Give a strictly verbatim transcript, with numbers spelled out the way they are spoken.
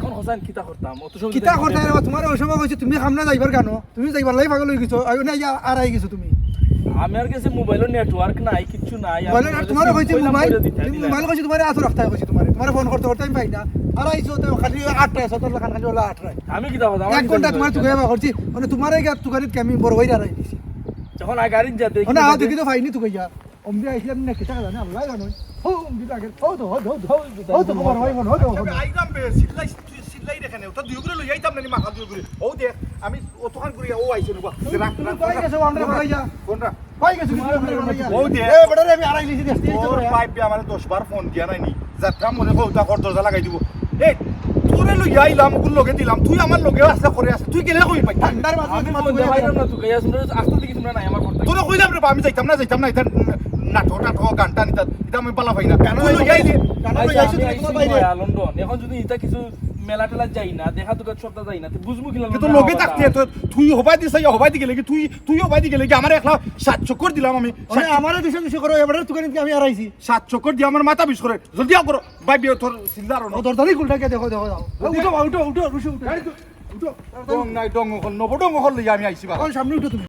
এখন হোসেন কিতা করতাম? অত সময় কিতা করতায় রে বা? তুমারে ওই সময় কইছি তুমি সামনে যাইবার কেনে? তুমি যাইবার লাগি পাগল অই গেছো, আইও না, ইয়া আর আই গেছো তুমি। আমার গেছে মোবাইলর নেটওয়ার্ক নাই, কিচ্ছু নাই। আমি মোবাইল আর তুমারে কইছি কইলাম মোবাইল, করে দিতে, তুমি দিলা। মোবাইল কইছি তুমারে আছো রাখতায় কইছি তুমারে। তুমারে ফোন করতে করতে আমি পাই না। আর আইছো তো খালি আটটায়, সতেরো খান খালি ওলা আটটায়। আমি কিতা করতাম? এক ঘন্টা তুমার তুকাইয়া বার করছি, মানে তুমারে গিয়া তুকানিত আমি বড় ভাইরে আড়াই দিছি। যখন আই গাড়িত যাতে মানে আ দেখি তো পাইনি তুকাইয়া। অমদি আইছিলাম না, কিতা জানে আল্লাহ জানো। হো, অমদি আগে, হো তো, হো তো, হো তো, হো তো, খবর ভাই, হো তো, হো তো। আইলাম বে, সিল্লাই, সিল্লাই দেখে নে, ওটা দুই করে লই আইতাম না নি, মাথা দুই করে। ও দেখ, আমি অতখান ঘুরিয়া ও আইছে রে বা। রাখ, তুমি রাখ, কই রাখ। গেছো, আমরা বাড়াইয়া? কোনটা? কই গেছো, তুমি আমরা বাড়াইয়া? ও দে। এ, বেটা রে, আমি আড়াই লিছি, দেখছি, ও পাইপ বে আমারে দশ বার ফোন দিয়া নাইনি। যাত্রা মনে কর, ওটা কর, দরজা লাগাই দিব। এই, তোরে লই আইলাম, ওগুর লগে দিলাম, তুই আমার লগে আসলে করে আসলে, তুই গেলে কই পাই? ঠান্ডার মাঝে আমি মাথা ফোন তুলে দিয়ে বাইরে না তুকাইয়া, শুনতে আস্তে দেখি তোমরা নাই আমার কথা। তোরে কইলাম রে বা, আমি যাইতাম না, যাইতাম না, এটা নাটক, নাটক, গানটা নিতাম, এটা আমি বালা পাই না। তুই লই আইলে, গানা লই আচ্ছা, আইছো আমি তুমি আইছি তোমার বাইরে। নয়া লন্ডন। এখন যদি ইটা কিছু মেলা টেলা যাই না, দেখা দুকান সপ্তাহ যাই না, তে বুঝবো কিলা কিন্তু লগে থাকতে তো তুই হবাই দিস, ইয়া হবাই দি গেলে কি, তুই, তুই হবাই দি গেলে কি, আমার একলা সাত চক্কর দিলাম আমি। মানে আমারে দুশো দুশো করো, এবারে তুকানিত আমি আড়াইছি। সাত চক্কর দিয়ে আমার মাথা বিষ করে, জলদি আও করো, ভাই বিয়ে তোর চিন্তা আর ও দরজারি খুলটা কে দেখো, দেখো, যাও। উঠো, উঠো, উঠো, উঠো, উঠো। উঠো। ডং নাই, ডং অকল, নব ডং অকল লই আমি আইছি বা। এখন সামনে উঠো তুমি।